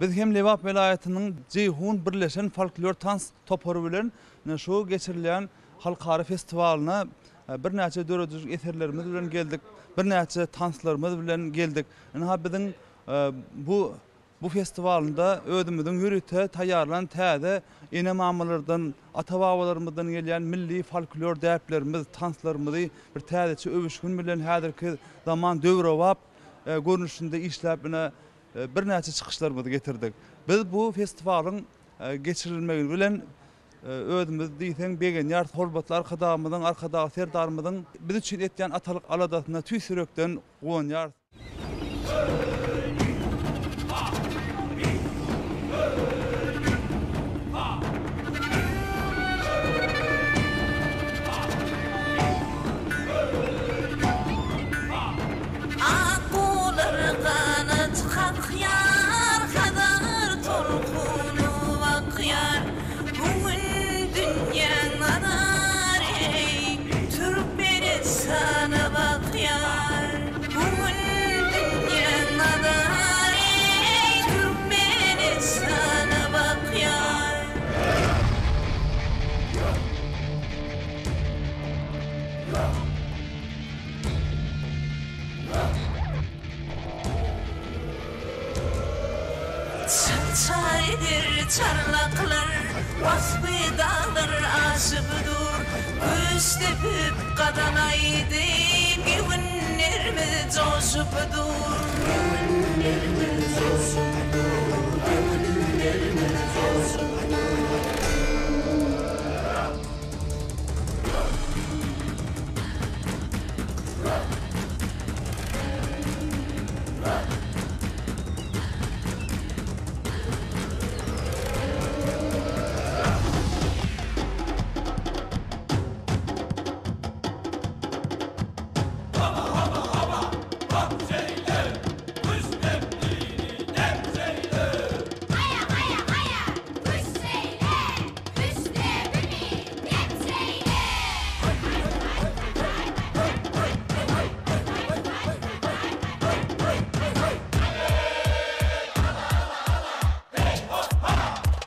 Biz hem Lebap welaýatynyň Jeýhun birleşen folklor tans topary bilen şu geçirilýän halkara festiwalyna birnäçe döredijilik eserlerimiz bilen geldik, birnäçe tanslarymyz bilen geldik. Ynha biziň bu bu festiwalynda özümiziň ýörite taýýarlan täze ene-mamalardan, ata-babalarymyzdan gelýän milli folklor däplerimiz, tanslarymyzy bir täzeçe öwüşgin bilen häzirki zaman döwrebap görnüşinde işläp ine birnäçe çykyşlarymyzy getirdik. Biz bu festiwalyň geçirilmegi bilen özümiz diýseň begenýäris. Hormatly Arkadagymyzyň, Arkadag Serdarymyzyň biz üçin etýän atalyk aladasyna tüýs ýürekden guwanýarys. Ak guwlar ganat kakýar, Hazar tolkuny bakýar. Bu gün dünýäň nazary Türkmenistana bakýar. Bu gün dünýäň nazary Türkmenistana bakýar. Çar-çar eder çarlaklar, Waspy daglar aşyp dur. Güýç depip gazal aýdy, Göwünlerimiz joşup dur. Göwünlerimiz joşup dur, Göwünlerimiz joşup dur.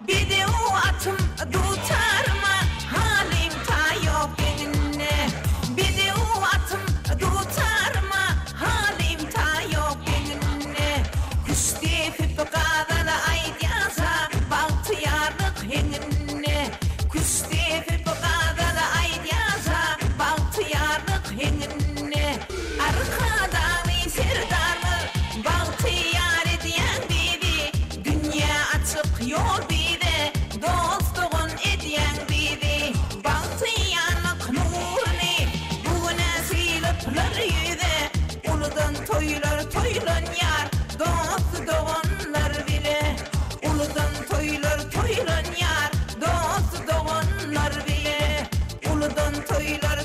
Bedew atym dutaryma, Halym taý ýok deňinde. Bedew atym dutaryma, Halym taý ýok deňinde. Küşt depip gazal aýdýansa, Bagtyýarlyk heňinde. Küşt depip gazal aýdýansa, Bagtyýarlyk heňinde. Arkadagly Serdarymyz, Bagtyýar edýäň bizi. Dünýä açyk ýol bize, Dost-dogan edýäň bizi. Bagtyýarlyk nuruny, Bu güne sylyplar ýüze. Uludan toýlar toýlanýar, Dost-doganlar bile. Uludan toýlar toýlanýar, Dost-doganlar bile. Uludan toýlar.